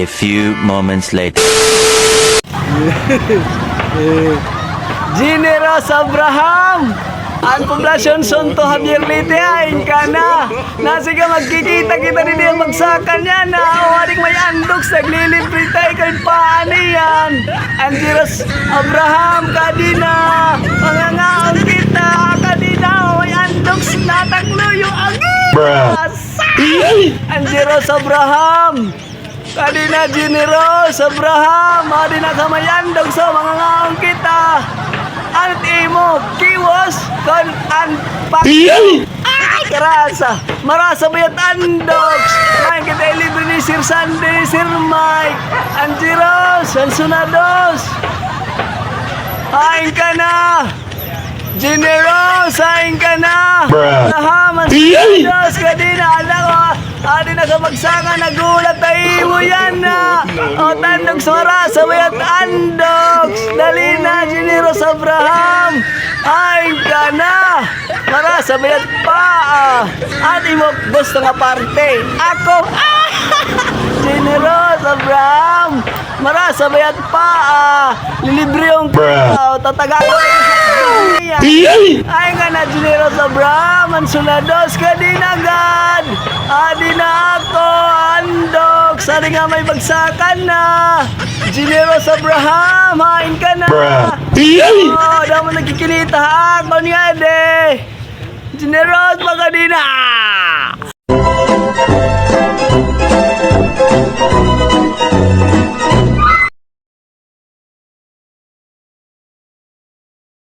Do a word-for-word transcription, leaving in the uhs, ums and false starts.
A few moments later. Generous Abraham! An poblasyon Santo Javier Leyte, hain ka na? Nasiring ka magkikita kita didi ha bagsakan yana. O, adi may andoks, naglilibre ta, ikaw pa niyan. An Generous Abraham, kadi na. Mangangaon kita, kadi na. May andoks, nataklo yung agi. Bruh. An Generous Abraham. Kadi na, Generous Abraham, adi na ka may andoks, mangangaon kita. An imo kiwas kon an pa-, ay, karasa. Marasa bayat andoks. Hain kita ilibre ni Sir Sandy, Sir Mike, an Generous, an Sunados. Hain ka na. Generous, hain ka na? Bruh. Nahaman sa Diyos, kadi na, anak ko. Adi na ka magsanga, nagulat na imo yana. O, tandog sa marasa bayat andoks. Dali na, Generous Abraham. Hain ka na? Marasa bayat pa, ah. An imo gusto nga parte? Ako. Generous Abraham. Marasa bayat pa, ah. Lilibre yung tao, tatagaan ko niya. Hain ka na, Generous Abraham, an Sunados, kadi na gad. Adi na ako, andoks, adi nga may bagsakan na. Generous Abraham, hain ka na? O, damo nagkikinita ha akon ngadi. Generous, magkadi na.